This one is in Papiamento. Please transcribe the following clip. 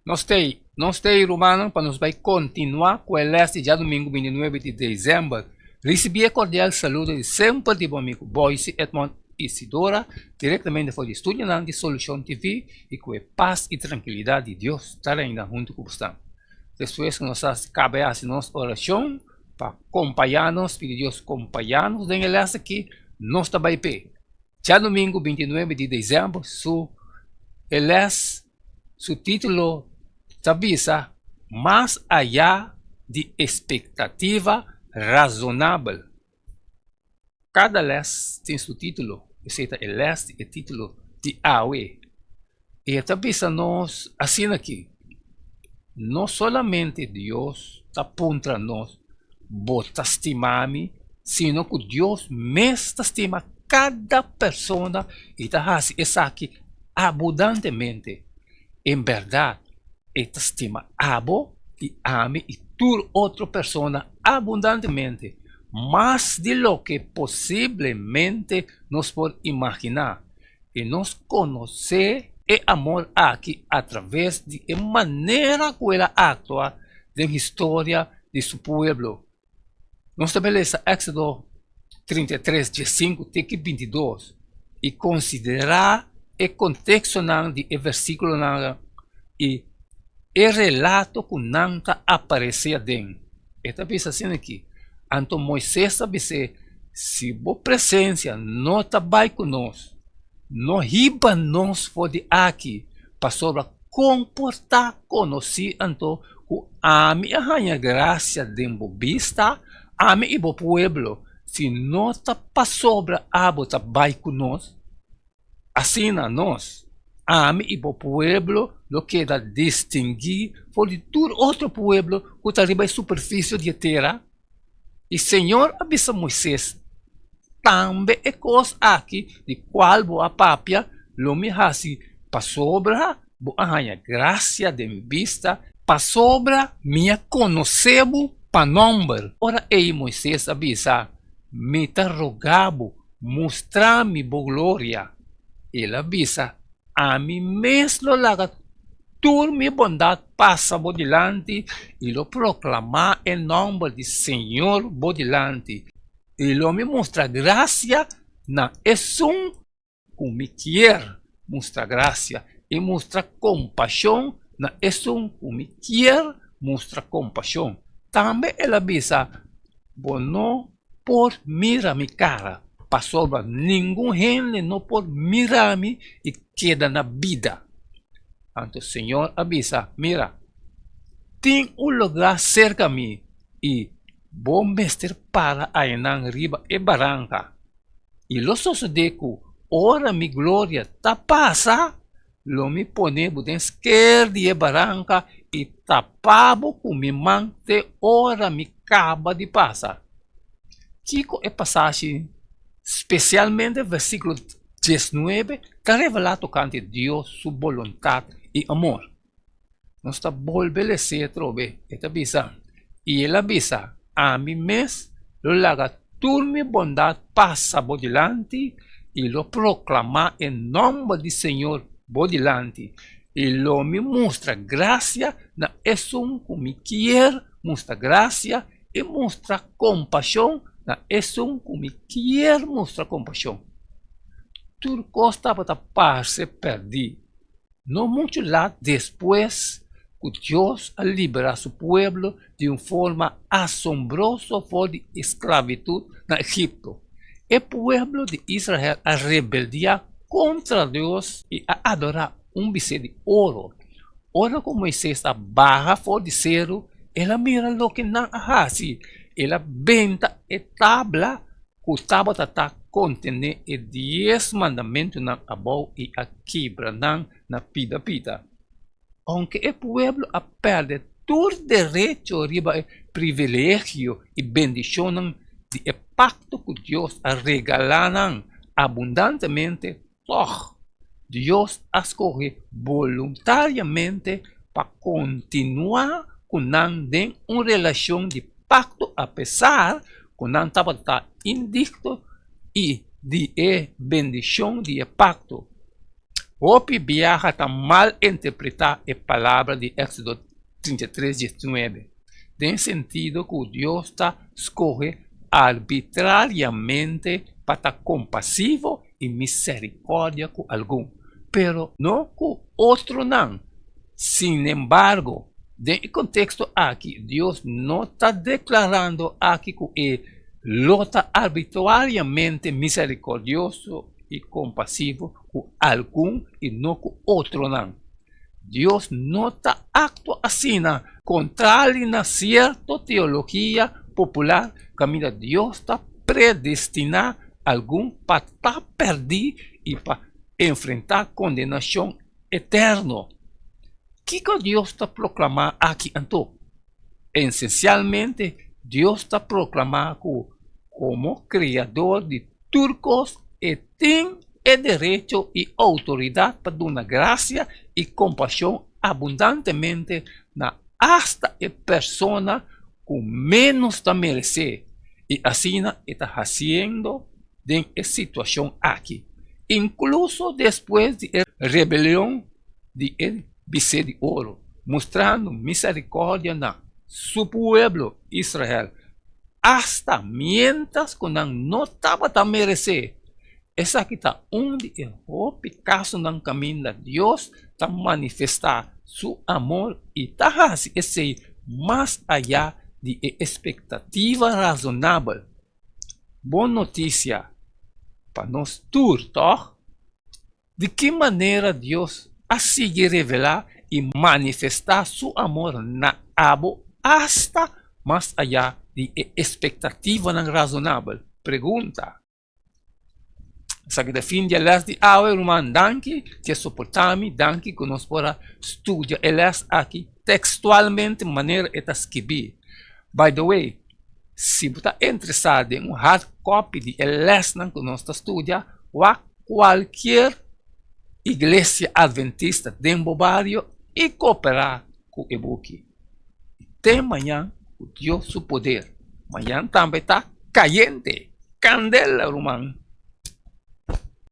Nos t'ei, nos t'ei rumannan pa nos bai kontinuá ku e lès di djadumingu bintinuebe di desèmber. Risibí e kordial saludo di semper di bo amigu Boyce Edmond Isidora direktamente for di studionan di Solushon TV i ku e pas i trankilidat di Dios ta reina huntu ku bosnan. Despues ku nos a kaba e hasi nos orashon pa kompañá nos, pidi Dios kompañá nos den e lès aki, nos ta bai p'e. Djadumingu bintinuebe di desèmber su e lès su título ta bisa Mas ayá di espektativa razonabel. Kada lès tin su título, esei ta e lès di e título di awe. I e ta bisa nos asina aki, No solamente Dios ta puntra nos, Bo ta stima mi? sino ku Dios mes ta stima kada persona i ta hasi esaki abundantemente. En bèrdat, e ta stima abo i ami i tur otro persona abundantemente, mas di loke posiblemente nos por imaginá. I nos konosé e amor aki atraves di e manera ku el a aktua den historia di su pueblo. Nos ta lesa Éksodo 33, 15 te ki 22 i konsiderá e kontekstonan di e versíkulonan i e relato ku nan ta aparesé aden. E ta bisa asina aki, Anto Moisés a bis'é, Si bo presensia no ta bai ku nos, no hiba nos for di aki, pasobra kon por ta konosí anto ku ami a haña grasia den bo bista, ami i bo pueblo, si no ta pasobra abo ta bai ku nos? Asina nos, ami i bo pueblo, lo keda distinguí for di tur otro pueblo ku ta riba e superfisio di e tera. I señor a bisa Moisés, Tambe e kos aki di kual bo a papia lo mi hasi pasobra bo a haña grasia den mi bista, pasobra mi a konosé bo pa nòmber. Ora ei Moisés a bisa, Mi ta roga bo, Mustra mi bo gloria. El a bisa, Ami mes lo laga tur mi bondat pasa bo dilanti i lo proklamá e nòmber di señor bo dilanti, i lo mi mustra grasia na esun ku mi kier mustra grasia, i mustra kompashon na esun ku mi kier mustra kompashon. Tambe el a bisa, Bo no por mira mi kara, pasobra ningun hende no por mira mi i keda na bida. Anto Señor a bisa, Mira, tin un lugá serka mi, i bo mester para ayanan riba e baranka. I lo sosodé ku ora mi gloria ta pasa, Lo mi pone bo den sker di e baranka i tapa bo ku mi man te ora mi kaba di pasa. Kiko e pasashi, spesialmente versíkulo diesnuebe, ta revelá tokante Dios su boluntat i amor? Nos ta bolbe les'é atrobe. E ta bisa, I el a bisa, Ami mes lo laga tur mi bondat pasa bo dilanti i lo proklamá e nòmber di señor bo dilanti, i lo mi mustra grasia na esun ku mi kier mustra grasia i mustra kompashon na esun ku mi kier mustra kompashon. Tur kos tabata parse pèrdí. No muchu lat despues ku Dios a liberá su pueblo di un forma asombroso for di esklabitut na Egipto, e pueblo di Israel a rebeldiá kontra Dios i a adorá un bisé di oro. Ora ku Moisés a baha for di seru, el a mira loke nan a hasi. El a benta e tabla ku tabata ta kontené e Dies Mandamentunan abou i a kibra nan na pida pida. Ounke e pueblo a pèrdè tur derecho riba e privilegio i bendishonnan di e pakto ku Dios a regalá nan abundantemente, Tòg, Dios a skohe boluntariamente pa kontinuá ku nan den un relashon di pakto apesar ku nan tabata indigno i di e bendishon di e pakto. Hopi biaha ta malinterpretá e palabra di Éxodo 33, 19, den sentido ku Dios ta skohe arbitrariamente pa ta kompasivo i miserikòrdia ku algun, pero no ku otronan. Sinembargo, den e konteksto aki, Dios no ta deklarando aki ku e lo ta arbitrariamente miserikòrdioso i kompasivo ku algun i no ku otronan. Dios no ta aktua asina, kontrali na sierto teologia popular kaminda Dios ta predestiná algun pa ta pèrdí i pa enfrentá kondenashon eterno. Kiko Dios ta proklamá aki anto? Esensialmente, Dios ta proklamá ku komo Kreador di tur kos e tin e derecho i outoridat pa duna grasia i kompashon abundantemente na asta e persona ku ménos ta meresé, i asina e ta hasiendo den e situashon aki, inkluso despues di e rebelion di e bisé di oro, mustrando miserikòrdia na su pueblo Israel, asta miéntras ku nan no tabata meresé. Esaki ta un di e hopi kasonan kaminda Dios ta manifestá su amor i ta hasi esei mas ayá di e espektativa rasonabel. Bon notisia pa nos tur, tòg? Di ki manera Dios a sigui revelá i manifestá su amor na abo asta mas ayá di e espektativanan rasonabel? Pregunta. Esaki ta fin di e lès di awe, ruman. Danki di a soportá mi. Danki ku nos por a studia e lès aki tekstualmente manera e ta skibí. By the way, Si bo ta interesá den un hard copy di e lèsnan ku nos ta studia, wak kualkier iglesia adventista den bo bario i kooperá ku e buki. I te mañan ku Dios su poder. Mañan tambe ta kayente! Kandela, ruman!